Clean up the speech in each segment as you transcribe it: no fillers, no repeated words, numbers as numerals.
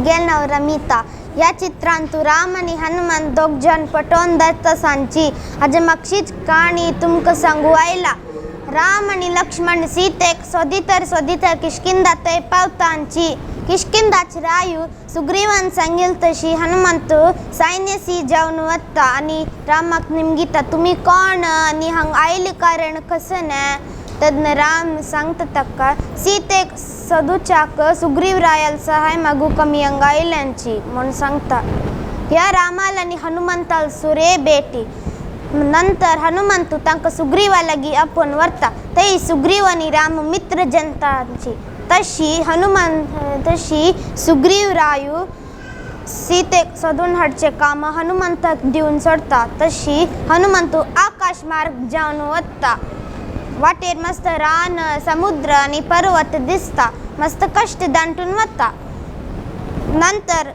Miguel नांव रमिता. ह्या चित्रांतु राम आनी हनुमान दोग जण पटोवन धरता सांची. हाजे मागशीच काणी तुमकां सांगू आयला. राम आनी लक्ष्मण सीतेक सोदितर सोदितर किष्किंदा थंय पावतांची. किष्किंदाच रायू सुग्रीवान सांगील तशी हनुमंत सैन्यसी जावन वता आनी रामाक निमगिता, तुमी कोण आनी हांगा आयले कारण कसं न्हय? तेन्ना राम सांगता ताका, सीतेक सोदुच्याक सुग्रीव रायाल सहाय मागूंक आमी हांगा आयल्यांची म्हूण सांगता. ह्या रामाल आनी हनुमंताल सुरे भेटी. नंतर हनुमंतू तांकां सुग्रीवा लागीं आपोवन व्हरता. थंय सुग्रीव आनी राम मित्र जनतांची. तशी हनुमान तशी सुग्रीव रायू सीतेक सोदून हाडचें काम हनुमंताक दिवन सोडता. तशी हनुमंतू आकाश मार्ग जावन वता. वाटेर मस्त रान, समुद्र आनी पर्वत दिसता. मस्त कश्ट दांटून वता. नंतर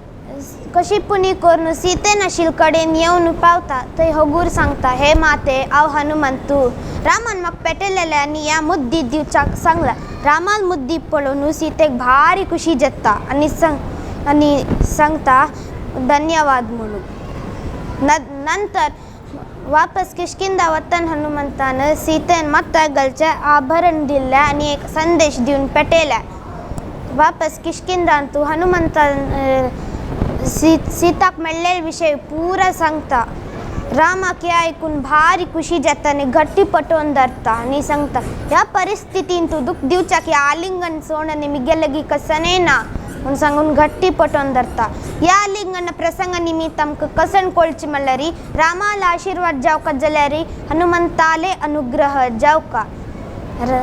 कशी पुणी करून सीते नाशिल कडेन येवन पावता. थंय हगूर सांगता, हे माते, हांव हनुमंतू. रामान म्हाका पेटयलेलें आनी ह्या मुद्दी दिवच्याक सांगला. रामान मुद्दी पळोवन सीतेक भारी खुशी जाता आनी सांग आनी सांगता धन्यवाद म्हणून. नंतर वापस किष्किंदा वतन हनुमंतान सीतेन माता गलचें आभरण दिल्लें आनी एक संदेश दिवन पेटयलें. वापस किष्किंदांतू हनुमंतान सीताक मेळ्ळेले विशय पुरा सांगता. रामाक हें आयकून भारी खुशी जाता आनी घट्टी पटोवन धरता आनी सांगता, ह्या परिस्थितीन तूं दुख दिवच्याक ह्या आलिंगन सोड आनी मिगे लागीं कसनय ना म्हूण सांगून घट्टी पटोवन धरता. ह्या आलिंगन प्रसंग निमित्त आमकां कसन कळचें म्हणल्यार रामाला आशिर्वाद जावका जाल्यार हनुमंताले अनुग्रह जावका.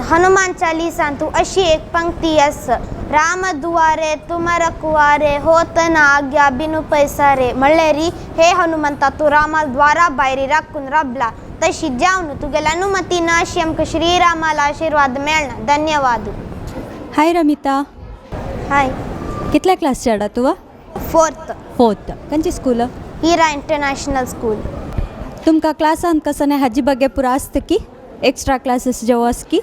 हनुमान चालीसांतू अशी एक पंक्ती आसा, राम दुवारे तुम रखवारे होत न आज्ञा बिनु पैसारे. म्हणल्यार हे हनुमंता, तूं रामाल द्वारा भायर राखून राबला तशी जावन तुगेल्या अनुमतीन अशी आमकां श्रीरामाला आशिर्वाद मेळना. धन्यवाद. हाय रमिता. हाय. कितल्या क्लास चेडा तुवा? फोर्थ. फोर्थ. खंयची स्कूल? हिरा इंटरनॅशनल स्कूल. तुमकां क्लासान कसं नाही हाजी बगे पुरा आसता की एक्स्ट्रा क्लासेस जेव आस की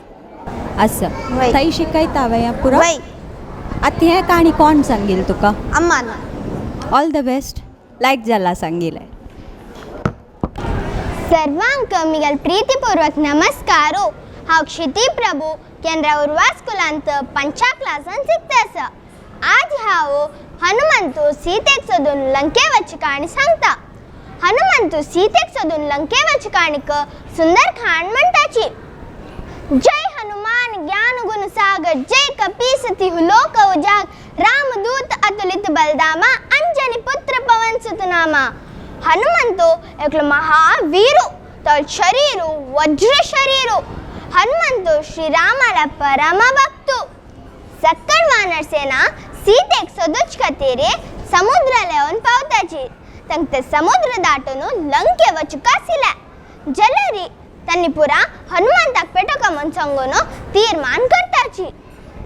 आसा? वय. थंय शिकयता वय पुरा? वय. आतां हें काणी कोण सांगील तुका? अम्मान. All the best. लायक जाला सांगिलें. सर्वांक मिगल प्रीतीपूर्वक नमस्कारो. हांव क्षिती प्रभू, केंद्रा उर्वा स्कुलांत पंचा क्लासान शिकता आसा. आज हांव हनुमंतू सीतेक सोदून लंके वच काणी सांगता. हनुमंतू सीतेक सोदून लंके वच काणीक सुंदर खाण म्हणटाची. जय हनुमान ज्ञान गुण सागर, जय कपीस तिहु लोक उजाग, रामदूत अतुलित बलदामा, अंजनी पुत्र पवन सुतनामा. हनुमंतु एकलो महावीरू, तो शरीरू वज्र शरीरू. हनुमंतु श्रीरामाला परम भक्तु. सक्कड वानर सेना सीतेक सोदूच खातीर समुद्र लेवन पावताची. तांकां ते समुद्र दाटून लंके वचूंक आशिल्ले. जलरी तांणी पुरा हनुमंताक पेटोवका म्हूण सांगून तीर्मान करताची.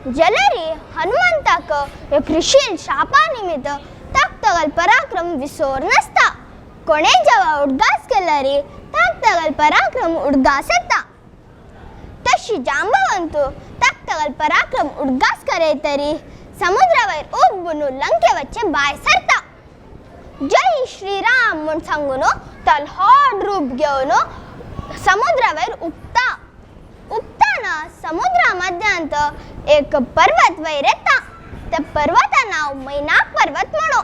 जलरी हनुमंताक एक ऋषील शापा निमित्त ताक पराक्रम विसोर नासता. कोणे जेवा उडगास केल्यारी ताक पराक्रम उडगास येता. तशी जांबवंतू ताक पराक्रम उडगास करे तरी समुद्रावयर उबून लंके वच्चे भायर सरता. जय श्रीराम म्हूण सांगून तो व्हड रूप घेवन समुद्रावयर उबता. उबताना समुद्रा मध्यांत एक पर्वत वयर येता. त्या पर्वता नांव मैनाक पर्वत म्हणू.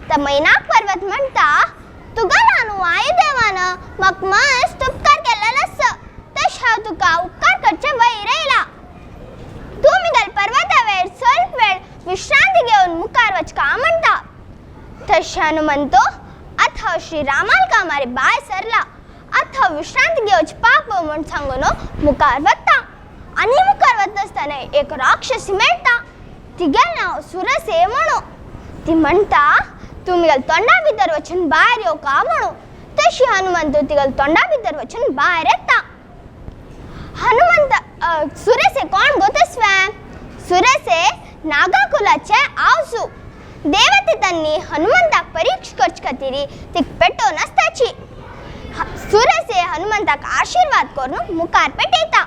त्या मैनाक पर्वत म्हणटा, तुगेल्या न्हू वायुदेवान म्हाका मस्त उपकार केल्लो आसा, तशें हांव तुका उपकार करचे वयर येयला. तूं मिगल पर्वता वयर स्वल्प वेळ विश्रांती घेवन मुखार वचका म्हणटा. तशें हनुमंतो आतां हांव श्रीरामाल कामार भायर सरला, आतां हांव विश्रांती घेवची पाप म्हूण सांगून मुखार वता. आनी मुखार वता आसतना एक राक्षसी मेळटा. तिगेलें नांव सुरसे म्हणू. ती म्हणटा, तूं मिगेल तोंडा भितर वचून भायर येवका म्हणू. तशी हनुमंत तिगेल तोंडा भितर वचून भायर येता. हनुमंत सुरसे कोण गो तसवें? सुरसे नागाकुलाचे आवसू. देवते तांणी हनुमंताक परीक्ष करचे खातीर तीक पेटोवन आसताची. सुरसे हनुमंताक आशिर्वाद करून मुखार पेटयता.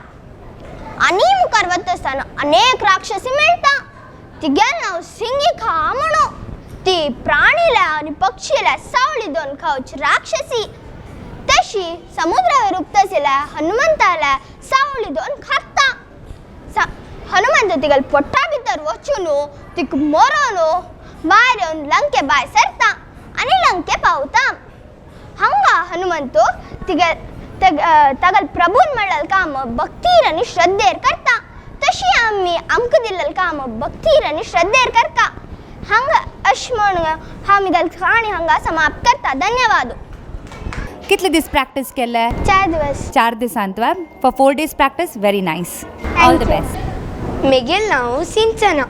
आनी मुखार वता आसतना अनेक राक्षसी मेळटा. तिगेलें नांव सिंगिका म्हणू. ती पक्षीला सावळी दोन खावची राक्षसी तशी समुद्रावर उपतसिला हनुमंताला सावळी दोन खाता. हनुमंत तिगल पोट्टा भितर वचून तिक मरोन भायर येवन लंके भायर सरता आनी लंके पावता. हांगा हनुमंत तिगे तगल प्रभून म्हणल काम भक्तीर आनी श्रद्धेर करता. तशी आमी आमकां दिल्लें काम भक्तीर आनी श्रद्धेर करता. हांगा अशें म्हणून हांव म्हगेली काणी हांगा समाप्त करता. धन्यवाद. कितले दीस प्रॅक्टीस केले? 4 दिवस. 4 दिसांत वा for 4 days practice. Very nice, all the best. मेगेल नांव सिंचना.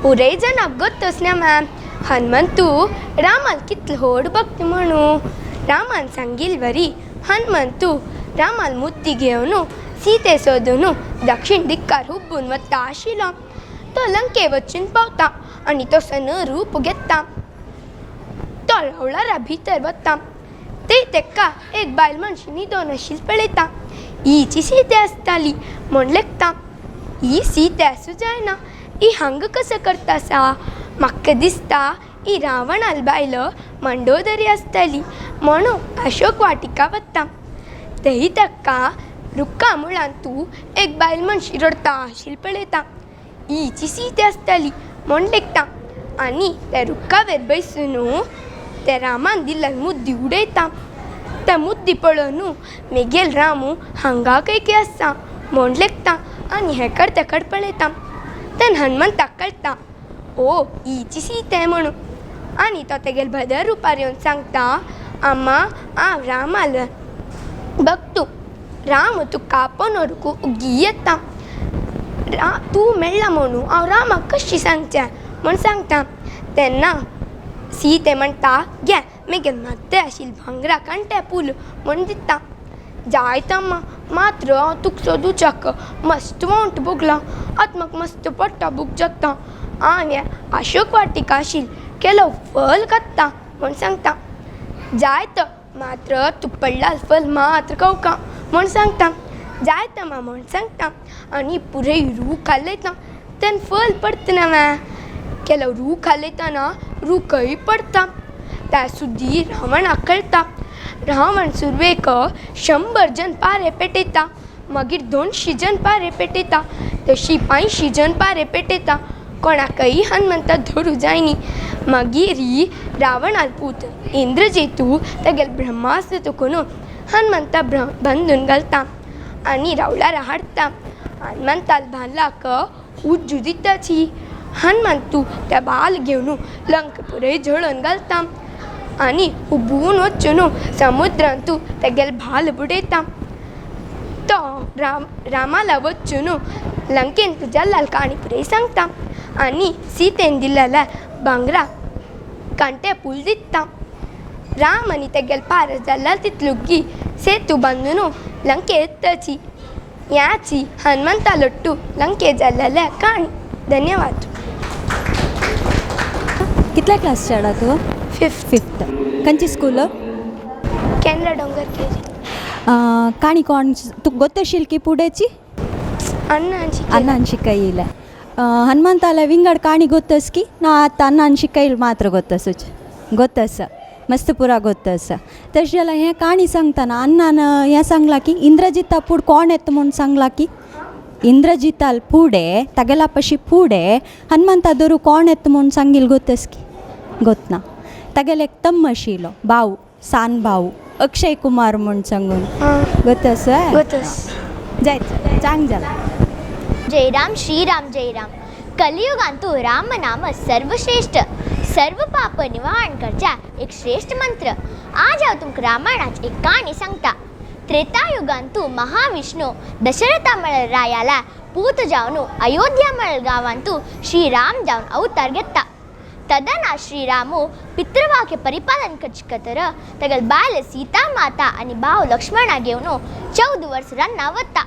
पुरय जाणाक गोत्तोस ना मॅम, हनुमंतू रामान कितलो व्हड भक्त म्हणू. रामान सांगिल वरी हनुमंतू रामान मुद्दी घेवन सीते सोदून दक्षिण दिक्कार हुब्बून वता आशिल्लो. तो लंके वचून पावता आनी तो सन रूप घेता. तो रावळारा भितर वता ते तेका एक बायल मनशी न्हिदोन आशिल्ली पळयता. हीची सीते आसताली म्हूण लेखता. ही सीते आसूं जायना, ही हांगा कसो करता आसा? म्हाका दिसता ही रावणाल बायल मंडोदरी आसतली म्हणून अशोक वाटिका वता. थंय ताका रुखा मुळांत तूं एक बायल मनशी रडटा आशिल्ली पळयता. हीची सीते आसतली म्हूण लेखता आनी त्या रुखावेर बसून त्या रामान दिल्ली मुद्दी उडयता. त्या मुद्दी पळोवन मेगेल रामू हांगा खंय आसा म्हूण लेखता आनी हेकड तेकड पळयता. तेन्ना हनुमंताक कळटा, ओ हीची सीते म्हणून. आनी तो तेगेल भदर रुपार येवन सांगता, आम्मा हांव रामाल भक्तू, राम तुका आपोवन व्हरूंक ओगी येता. तूं मेळ्ळा म्हणून हांव रामाक कशी सांगचें म्हूण सांगता. तेन्ना सीते म्हणटा, घे मेगेल मात्ते आशिल्ले भांगरा कांटे पूल म्हूण दिता. जायत अम्मा, मात्र हांव तुका सोदूच्याक मस्त वांट भोगला. आतां म्हाका मस्त पोट्टा भूक जाता. हांव हें अशोक वाटिका आशिल्लें केलो फल खाता म्हूण सांगता. जायत, मात्र तूं पडलाल फल मात्र खावका म्हूण सांगता. जायत अम्मा म्हूण सांगता आनी पुरय रूख हालयता. तेन्ना फल पडतना मा केलो रूख हालयतना रूखय पडता. त्या सुद्दी रावणाक कळटा. रावण सुरवेक 100 जन पारे पेटयता, मागीर 200 जन पारे पेटयता, तशी 500 जन पारे पेटयता. कोणाकय हनुमंता धरूं जायनी. मागीर रावणाल पूत इंद्रजितू तेगेल ब्रह्मास्त्र चुकून हनुमंता बांदून घालता आनी रावळार हाडटा. हनुमंताल भालाक उज्जू दिताची. हनुमंतू त्या बाल घेवन लंक पुरय जळोवन घालता आनी उबून वचून समुद्रांतू तेगेल भाल बुडयता. तो रामाला वचून लंकेन जाल्लाल काणी पुरय सांगता आनी सीतेन दिल्लेल्या भांगरा कांटे पूल दिता. राम आनी तेगेल पार जाल्ला तितलुगी सेतू बांदून लंके येताची. ह्याची हनुमंता लट्टू लंके जाल्लेल्या काणी. धन्यवाद. कितल्या क्लास चेडा तूं? फिफ्थ. फिफ्थ. खंयची स्कूल? केंद्र डोंगर केरी. काणी कोण तुका गोत्तशील की पुडेची? अण्णान शिकयला. अण्णान शिकयले. हनुमंताला विंगड काणी गोत्तस की ना आतां अण्णान शिकयल मात्र गोत्तसूच? गोत्तस, मस्त पुरा गोत्तस. तशें जाल्यार हें काणी सांगतना अण्णान हें सांगलां की इंद्रजिता पूड कोण येता म्हूण सांगलां की इंद्रजिताल पुडे तागेला पशी पुडे हनुमंता धरू कोण येता म्हूण सांगील गोत्तस की? गोतना. तागेले एक तम्म आशिल्लो भाव, सान भाव अक्षय कुमार म्हूण सांगून. गोत्तस? गोत्तस. जायत चांग जाला. जय राम श्री राम जय राम. कलियुगांतु राम नाम सर्वश्रेष्ठ, सर्व पाप निवारण करच्या एक श्रेष्ठ मंत्र. आज हांव तुमकां रामायणाची एक काणी सांगता. त्रेतायुगांतु महाविष्णू दशरथा म्हळ्यार रायाला पूत जावन अयोध्या म्हळ्यार गांवांतु श्रीराम जावन अवतार घेता. तदना श्रीरामू पितृवाक्य परिपालन करचे तगल बायल सीता माता आनी भाव लक्ष्मणा घेवन 14 वर्स रान्ना वता.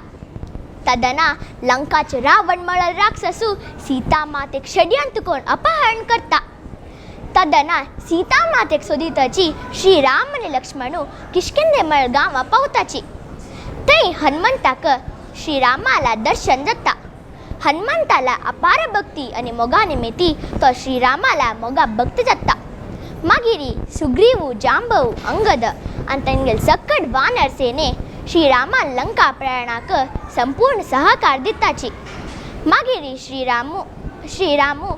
तदना लंकाचे रावण म्हळ्यार राक्षसू सीता मातेक षड्यंत्र करून अपहरण करता. तदना सीता मातेक सोदिताची श्रीराम आनी लक्ष्मणू किष्किंदे म्हळ्यार गांवां पावताची. थंय हनुमंताक श्रीरामाला दर्शन जाता. हनुमंताला अपार भक्ती आनी मोगा निमित्ती तो श्रीरामाला मोगा भक्त जाता. मागीर सुग्रीव, जांबव, अंगद आनी तांगेले सकट वानर सेने श्रीरामान लंका प्रयाणाक संपूर्ण सहकार दिताची. मागीर श्रीरामू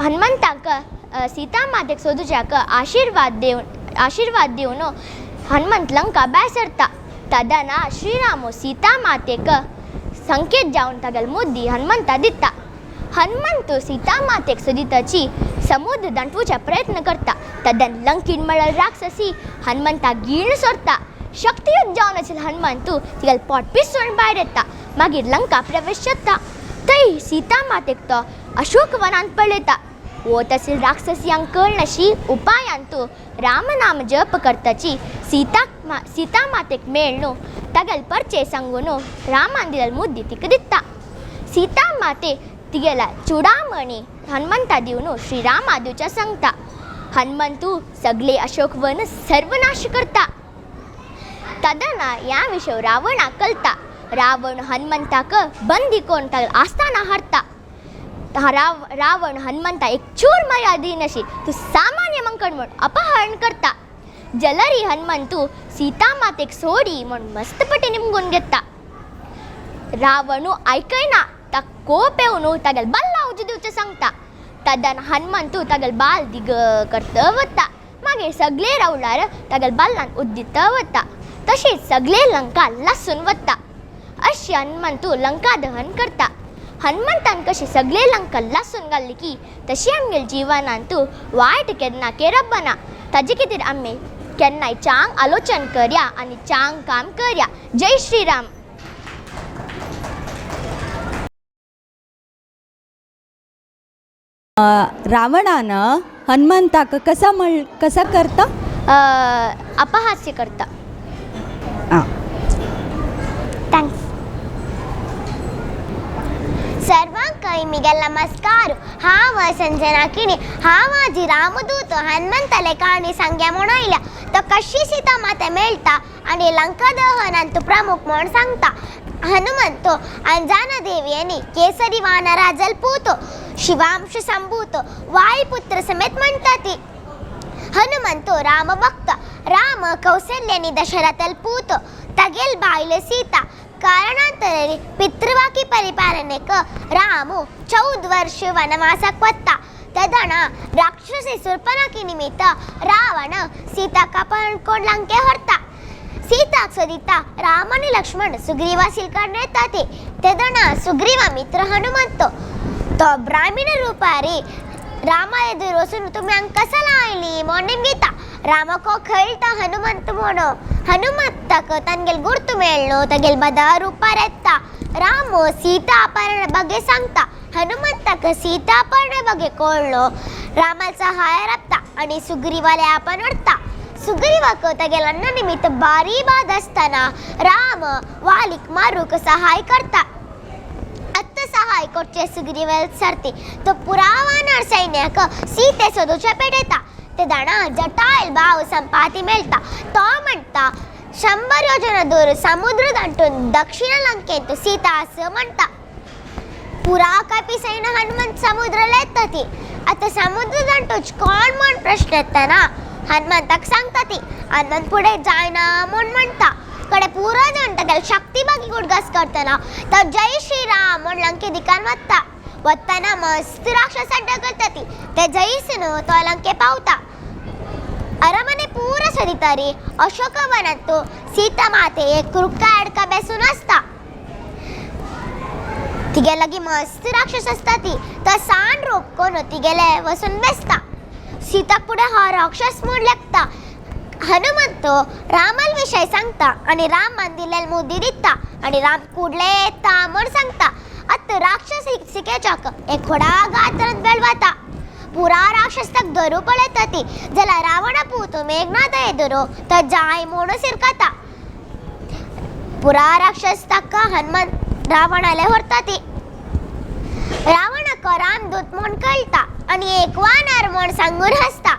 हनुमंताक सीता मातेक सोदुच्याक आशिर्वाद दिवन हनुमंत लंका भायर सरता. तदना श्रीरामू सीता मातेक संकेत जावन तागेले मुद्दी हनुमंता दिता. हनुमंत सीता मातेक सोदिताची समुद्र दांटवूच्या प्रयत्न करता. तदन लंकीन म्हळ्यार राक्षसी हनुमंता गीर्ण सोरता. शक्तियुक्त जावन आशिल्लो हनुमंत तिगेले पोट पिसून भायर येता. मागीर लंका प्रवेश जाता. थंय सीता मातेक तो अशोक वनांत पळयता. वत आशिल्ले राक्षसियांक कळनाशी उपायांतू रामनाम जप करताची सीता मातेक मेळ्ळू तागेले परचे सांगून रामान दिलेले मुद्दी तिका दिता. सीता माते तिगेल्या चुडामणी हनुमंता दिवन श्रीरामा दिवच्या सांगता. हनुमंतू सगळे अशोकवन सर्वनाश करता. तदना ह्या विशय रावणाक कळटा. रावण हनुमंताक बंदी करून तागेले आस्थाना हाडटा. रावण हनुमंता एक चूर मर्यादा दिनाशी तूं सामान्य मंकड म्हूण अपहरण करता. जलरी हनुमंतू सीता मातेक सोडी म्हूण मस्तपटी निमगून घेता. रावणू आयकयना. ताका कोप येवन तागेले बल्ला उजो दिवचें सांगता. तदन हनुमंतू तागेले बाल दिग करत वता. मागीर सगळे रावळार तागेले बाल्लान उद्दित वता. तशेंच सगळे लंका लासून वता. अशें हनुमंतू लंका दहन करता. हनुमंतान कशी सगळे लंका लासून घाल्ली की तशी आमगेले जिवनांतू वायट केन्ना केरप ना. ताजे खातीर आमी केन्नाय चांग आलोचन करया आनी चांग काम करया. जय श्रीराम. रावणान हनुमंताक कसा करता? अपहास्य करता. आं. Thanks. सर्वांकय मिगेल नमस्कार. हांव संजना किणी. हांव आजी रामदूत हनुमंताले काणी सांग्या म्हूण आयल्या. तो कशी सीता माता मेळटा आनी लंका दहनांत प्रमुख म्हूण सांगता. हनुमंत अंजाना देवी आनी केसरी वानराजल पूत शिवांश संभूत वायुपुत्र समेत म्हणटा ती. हनुमंत रामभक्त. राम कौसल्य आनी दशरथल पूत. तागेल बायल सीता. कारणांतरान पितृवाकी परिपालनेक रामू 14 वर्ष वनवासाक वता. तेदना राक्षसी सुर्पनखी निमित्त रावण सीताक अपहरण करून लंके व्हरता. सीताक सोदिता राम आनी लक्ष्मण सुग्रीवा सिलकार येता ती. तेदना सुग्रीवा मित्र हनुमंत तो ब्राह्मण रुपारी रामा एदुर वचून तुमी हांगा कसाला आयली म्हूण निमगिता. रामाक खेळटा हनुमंत म्हणून. हनुमंताक तांगेल गुर्त मेळ्ळो तागेल बदा रुपार येता. राम सीता अपहरण बगे सांगता. हनुमंताक सीता अपहरण बगे कळ्ळो रामाचा हाय राबता आनी सुग्रीवाले आपण व्हरता. सुग्रीवाक तागेल अन्न निमित्त बारी बाद आसतना राम वालीक मारूंक सहाय करता. अत्त सहाय करचे सुग्रीवाल सरती तो पुरा वानर सैन्याक सीते सोदूच्या पेटयता. ते जाणा जटायल भाव संपाती मेळटा. तो म्हणटा 100 योजना दूर समुद्र दांटून दक्षिण लंकेंत सीता आस म्हणटा. पुरा कापी सैन्य हनुमंत समुद्र येता ती. आतां समुद्र दांटूच कोण म्हूण प्रश्न येतना हनुमंताक सांगता ती. हनुमंत फुडें जायना म्हूण म्हणटा. कडे पुरो जाण तागेले शक्ती बागी उडगास करतना तो जय श्रीराम म्हूण लंके दिकान वता. वतना मस्त राक्षस करता ती. ते जयसून तो लंके पावता. अरमने पूरा सोदितारी अशोकवनांतू सीता माते एक रुक्का एडका बेसून आसता. तिगे लागीं मस्त राक्षस आसता ती. तो सान रूप करून तिगेले वचून बेसता. सीताक फुडें हो राक्षस म्हूण लेखता. हनुमंत रामाल विशय सांगता आनी रामान दिलेले मुद्दी दिता आनी राम कुडले येता म्हूण सांगता. आतां राक्षस सिकेच्याक एक व्हडा गात्रांत बेळवता. पुरा राक्षस ताका धरू पळयता ती. जाल्यार रावणा पूत मेघनाथ एदुरो तो जाय म्हूण सिरकता. पुरा राक्षस ताका हनुमंत रावणाले व्हरता ती. रावणाक रामदूत म्हूण कळटा आनी एक वानर म्हूण सांगून हांसता.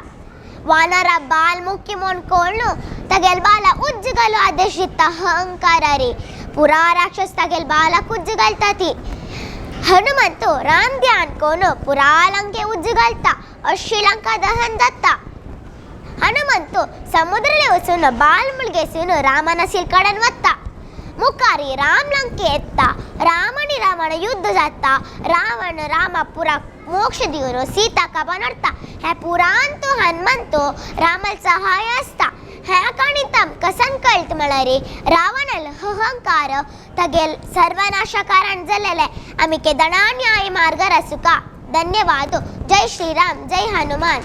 वानरा बाल मुख्य म्हूण कळ्ळू तागेल बाला उज्ज घालू आदेश दिता अहंकारारी. पुरा राक्षस तागेल बालाक उज्ज घालता ती. हनुमंत राम ध्यान करून पुरा लंके उज्ज घालता. अशी लंका दहन जाता. हनुमंतू समुद्रले वचून बाल मुलगे रामाना सिलकाडान वता. मुखारी राम लंके येता. राम आनी रावण युद्ध जाता. रावण रामा पुराक मोक्ष दिवन सीता काबान व्हरता. ह्या पुरान तो हनुमंतू रामाल सहाय आसता. ह्या काणींत आमकां संकल्प म्हळ्यार रावणाल अहंकार तगेल सर्वनाशा कारण जालेलें. आमी केदना न्याय मार्गार आसुका. धन्यवाद. जय श्रीराम. जय हनुमान.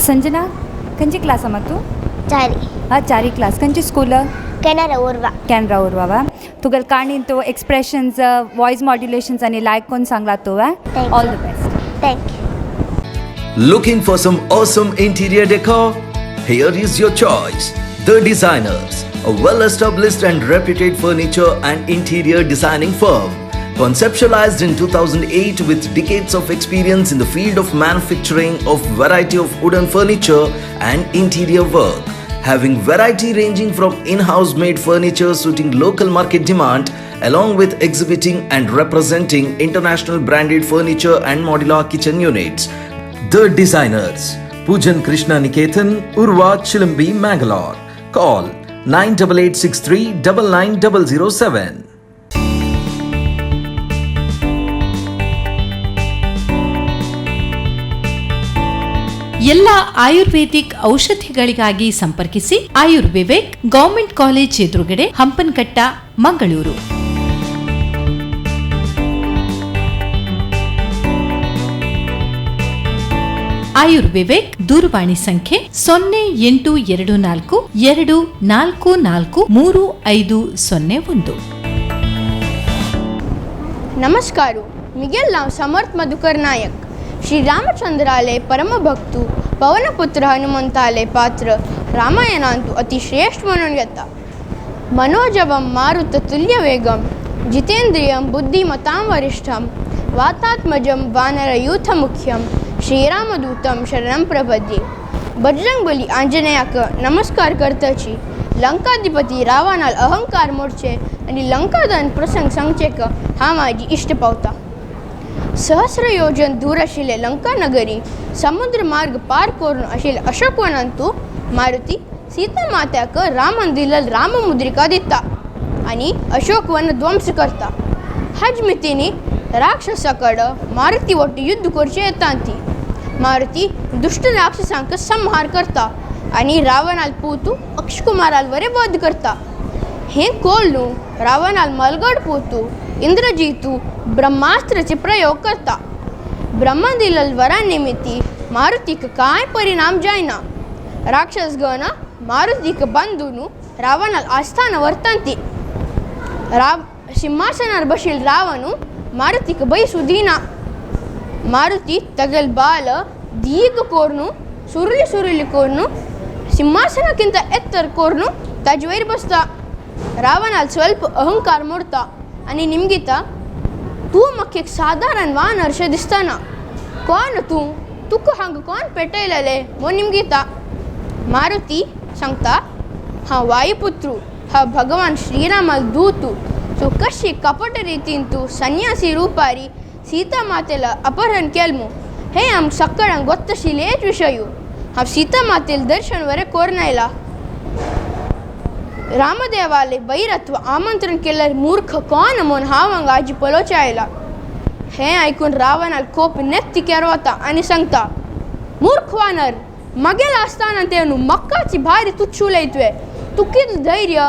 संजना, खंयची क्लास आमा तूं? चारी. हा, चारी क्लास. खंयची स्कूल? केनरा उर्वा. कॅनरा उर्वा वा. तुगेले काणी तूं एक्सप्रेशन्स, वॉयस मॉड्युलेशन्स आनी लायक कोन्न सांगला तूं. Thank all you. The best. Thank you. Looking for some awesome interior decor? Here is your choice. The Designers, a well-established and reputed furniture and interior designing firm. Conceptualized in 2008 with decades of experience in the field of manufacturing of variety of wooden furniture and interior work. Having variety ranging from in-house made furniture suiting local market demand, along with exhibiting and representing international branded furniture and modular kitchen units. The Designers, Pujan Krishna Niketan, Urwa Chilambi, Mangalore. Call 98863 99007. ಎಲ್ಲ ಆಯುರ್ವೇದಿಕ್ ಔಷಧಿಗಳಿಗಾಗಿ ಸಂಪರ್ಕಿಸಿ ಆಯುರ್ವಿವೇಕ್, government college ಎದುರುಗಡೆ, ಹಂಪನಕಟ್ಟ, ಮಂಗಳೂರು. ಆಯುರ್ವಿವೇಕ್ ದೂರವಾಣಿ ಸಂಖ್ಯೆ 0824 2443501. नमस्कार. Miguel नाव समर्थ मधुकर नायक. श्री रामचंद्राले परमभक्तू पवनपुत्र हनुमंताले पात्र रामायणांतु अतिश्रेष्ठ म्हणून घेता. मनोजवं मारुत तुल्य वेगम जितेंद्रियं बुद्धिमतां वरिष्ठं वातात्मजं वानरयूथ मुख्यं श्रीरामदूतं शरणं प्रपद्ये. बजरंगबली आंजनेयाक नमस्कार करतची लंकाधिपती रावणाल अहंकार मोडचे आनी लंकादहन प्रसंग सांगचेक हांव म्हाजी इश्ट पावता. सहस्र योजन दूर आशिल्ले लंका नगरी समुद्र मार्ग पार करून आशिल्ले अशोकवनांतू मारुती सीता मात्याक रामान दिल्ल राममुद्रिका दिता आनी अशोकवन ध्वंस करता. हाज मितीनी राक्षसा कडेन मारुती वट्ट युद्ध करचें येता ती मारुती दुश्ट राक्षसांक संहार करता आनी रावणाल पूतू अक्षकुमाराल वरे वध करता. हें कोल्लू रावणाल मलगड पूतू इंद्रजीतू ब्रह्मास्त्राचे प्रयोग करता. ब्रह्मा दिल्ल वरा निमित्ती मारुतीक कांय परिणाम जायना. राक्षसगण मारुतीक बांदून रावणाल आस्थान व्हरतांती. राव सिंहासनार बशिल रावणू मारुतीक बैसू दिना. मारुती तगेल बाल दीर्घ कोर्नु सुरुली सुरुली कोर्नु सिंहासनाकिंत एत्तर कोर्नु ताजे वयर बसता. रावणाल स्वल्प अहंकार मोडता आनी निमगिता, तूं म्हाका एक सादारण वानर शें दिसतना, कोण तूं, तुका हांगा कोण पेटयलेलें म्हूण निमगिता. मारुती सांगता, हांव वायुपुत्रू, हांव भगवान श्रीरामाल दूतू. तूं कशी कपट रितीन तूं सन्यासी रुपारी सीता मातेला अपहरण केलमू हें आमकां सगळ्यांक गोत्तशिलेच विशयू. हांव सीता मातेल दर्शन वरें कोरून आयला. रामदेवाले बैरत्व आमंत्रण केल्यार मूर्ख कोण म्हूण हांव हांगा आजी पळोवचें आयला. हें आयकून रावणाल कोप नेत्तिक्यार वता आनी सांगता, मूर्ख वानर, मागेल आसतना ते न्हू म्हाकाची भारी तुच्छ उलयतवे, तूं कितलें धैर्य.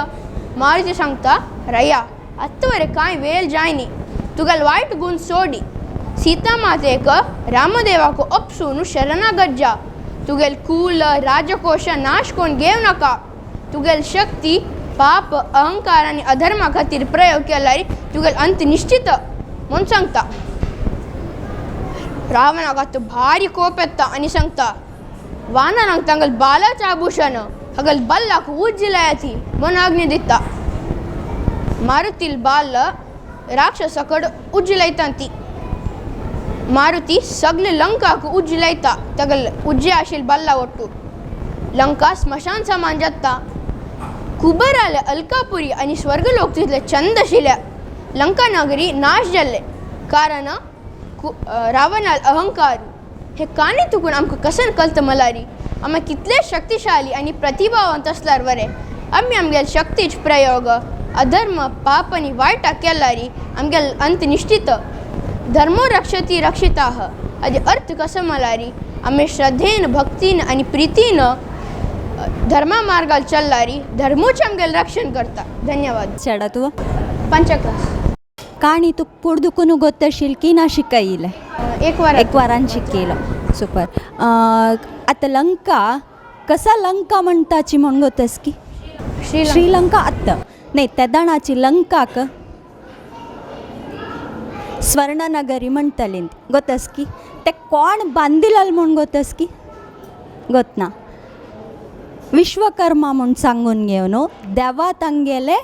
मारुती सांगता, रया आत्तां वरें कांय वेळ जायनी, तुगेल वायट गूण सोडी सीता मातेक रामदेवाक अपसून शरणागत जा. तुगेल कूल राजकोश नाश कोण घेवं नाका. तुगेल शक्ती पाप अहंकार आनी अधर्मा खातीर प्रयोग केल्यार तुगेल अंत निश्चित म्हूण सांगता. रावणाक आतां भारी कोप येता आनी सांगता, वानरांक तांगेल बालाचें आभूषण हागेल बल्लाक उज्ज लायाती म्हूण आज्ञा दिता. मारुतील बाल राक्षसा कडेन उज्ज लायता ती. मारुती सगळे लंकाक उज्ज लायता तागेल उज्जे आशिल्ले बल्ला वट्टू. लंका स्मशान समान जाता. कुबेराले अलकापुरी आनी स्वर्गलोक तितले चंद आशिल्ल्या लंका नगरी नाश जाल्ले कारण रावणाल अहंकार. हे काणी तुकून आमकां कसन कळता मलारी आमी कितले शक्तिशाली आनी प्रतिभावंत आसल्यार बरें आमी आमगेले शक्तीच प्रयोग अधर्म पाप आनी वायटा केल्यारी आमगेले अंत निश्चित. धर्मो रक्षती रक्षिताः हाजे अर्थ कसो मलारी आमी श्रद्धेन भक्तीन आनी प्रितीन धर्मा मार्गार चल्लारी धर्मूच आमगेलें रक्षण करता. धन्यवाद. चेडा तूं? पंचा क्लास. काणी तुका पुर्दुकून गोत्तशील की ना शिकयले? एक वार. एक वारान शिकयलो. सुपर. आतां लंका कसा लंका म्हणटाची म्हण गोतस की? श्रीलंका. श्रीलंका आत्तां न्ही, तेदणाची लंकाक स्वर्णनगरी म्हणटली गोतस की? ते कोण बांदिलल म्हूण गोतस की? गोतना. विश्वकर्मा म्हूण सांगून घेवन देवा तांगेले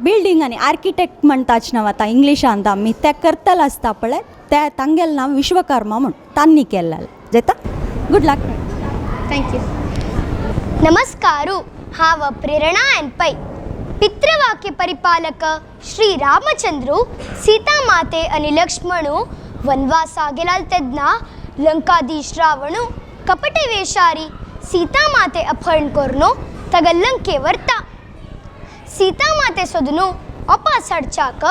बिल्डींग आनी आर्किटेक्ट म्हणटाच न्हू आतां इंग्लिशांत आमी ते करतले आसता पळय, ते तांगेलें नांव विश्वकर्मा म्हूण तांणी केल्लें जाता. Good luck. Thank you. ನಮಸ್ಕಾರು. ಹಾವ ಪ್ರೇರಣಾ ಎನ್ ಪೈ. ಪಿತೃವಾಕ್ಯ ಪರಿಪಾಲಕ ಶ್ರೀ ರಾಮಚಂದ್ರು ಸೀತಾಮಾತೆ अनि ಲಕ್ಷ್ಮಣು ವನವಾಸ गेलाल तेन्ना लंकाधीश रावणु कपटे वेशारी सीतामाते अपहरण करनो तग लंके वर्ता. सीतामाते सोदनु अपासडचाक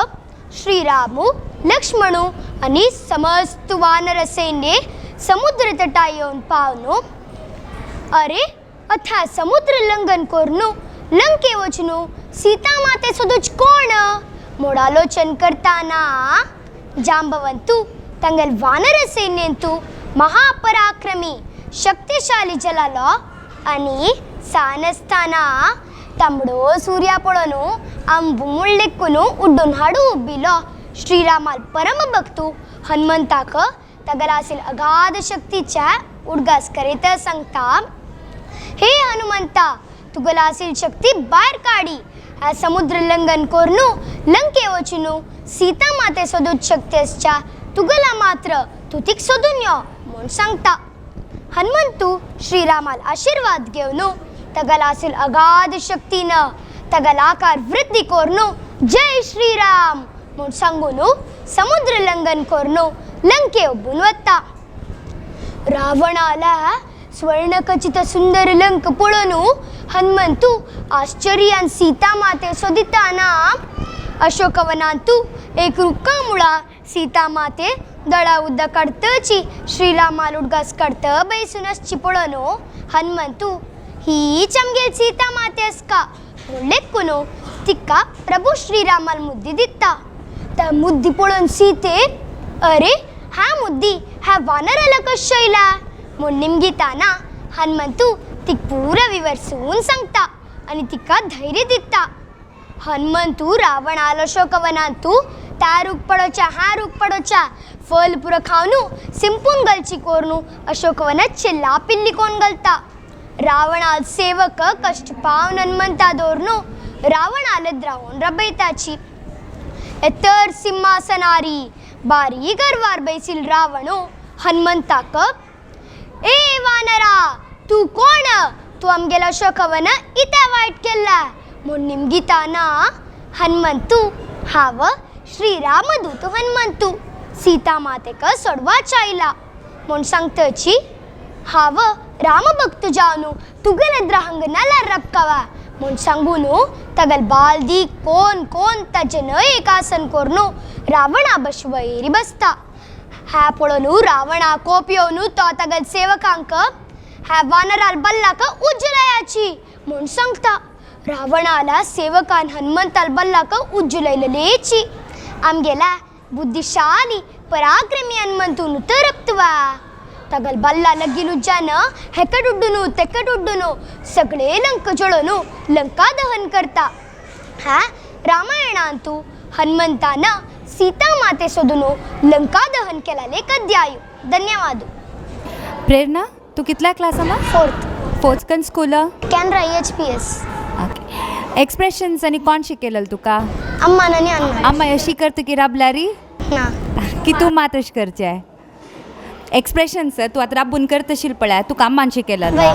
श्रीरामु लक्ष्मणु अनि समस्त वानर सैन्य समुद्र तटा येवन पावनो. अरे अथा समुद्र लंघन करनु लंके वचनु सीतामाते सोदूच कोण मोडालोचन करताना जांबवंतु ತಂಗಲ್ ವಾನರ ಸೈನ್ಯಂತು ಮಹಾಪರಾಕ್ರಮಿ शक्तिशाली जलालो आनी सानसताना तांबडो सूर्या पळोवन आंबू लेखून उड्डून हाडू उबिलो श्रीरामाल परम भक्तू हनुमंताक तगलासील अगाध शक्तीच्या उडगास करीत सांगता, हे हनुमंता, तुगलासील शक्ती भायर काडी ह्या समुद्र लंघन करनु लंके वचुनु सीता माते सोदूच शक्ती आसच्या तुगला मात्र तूं तीक सोदून यो म्हूण सांगता. हनुमंतू श्रीरामाल आशिर्वाद घेवन तगलासील अगाध शक्तीन तगलाकार वृद्धी करनु जय श्रीराम म्हूण सांगून समुद्र लंघन करनु लंके उबून वता. रावणाला स्वर्णखचित सुंदर लंक पळोवन हनुमंतू आश्चर्यान सीता माते सोदिताना अशोकवनांतू एक रुक्का मुळा सीता माते दळा उदक काडतची श्रीरामाल उडगास काडत बैसून आसची पळोवन हनुमंतू हीच आमगेल सीता माते आसका म्हूण लेखून तिका प्रभू श्रीरामाल मुद्दी दिता. त्या मुद्दी पळोवन सीते अरे ह्या मुद्दी ह्या वानराला कशें येयला म्हूण निमगिताना हनुमंतू तिका पुरा विवरसून सांगता आनी तिका धैर्य दिता. हनुमंतू रावणाल अशोकवनांतू त्या रूख पडोच्या हा रूख पडोच्या फल पुरो खावनू सिंपून गलची कोरनू अशोकवनात चिल्ला पिल्ली कोण घालता. रावणाल सेवक कश्ट पावन हनुमंता दवरनू रावणाल द्रावून रबयताची. एतर सिंहासनारी बारी गर्वार बैसील रावणू हनुमंताक ए वानरा तूं कोण, तूं आमगेलो अशोकवन इतें वायट केल्लें म्हूण निमगिताना हनुमंतू हांव श्रीरामदूत हनुमंतू सीता मातेक सोडवाच आयला म्हूण सांगतची हांव रामभक्त जावन तुगेले द्राहंग नाल्यार रपकावा म्हूण सांगून तगल बालदी कोण कोण ताजें न्हय एक आसन करून रावणा बश वैरी बसता. ह्या पळोवन रावणा कोप येवन तो तगल सेवकांक ह्या वानराल बल्लाक उज्जलायाची म्हूण सांगता. रावणाला सेवकान हनुमंताल बल्लाक उज्जलयलेची. आमगेला बुद्धिशाली पराक्रमी हनुमंतून तरप्तवा तगल बल्ला लगील उज्जान हेकड उड्डून तेकड उड्डून सगळे लंक जळोवन लंका दहन करता. ह्या रामायणांतू हनुमंतान सीता माते सोदून लंका दहन केलेलें एक अध्याय. धन्यवाद. प्रेरणा, तूं कितल्या क्लासामा? फोर्थ. फोर्थ कन school? Canara EHPS. Okay. Expressions आनी कोण शिकयलें तुका? अम्मान आनी अण्णा. अम्मा अशी करता की राबल्यारी? ना. की तूं मात अशें करचें? एक्सप्रेशन्स तूं आतां राबून करतशील पळय, तुका अम्मान शिकयलें? वय.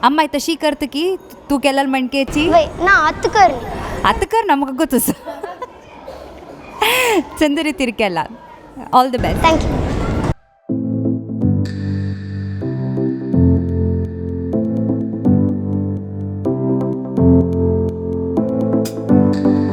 अम्माय तशी करता की तूं केलें म्हणकेची? वय ना, आतां कर. आतां कर ना, म्हाका गोतूस चंद्र रितीर केला. All the best. Thank you.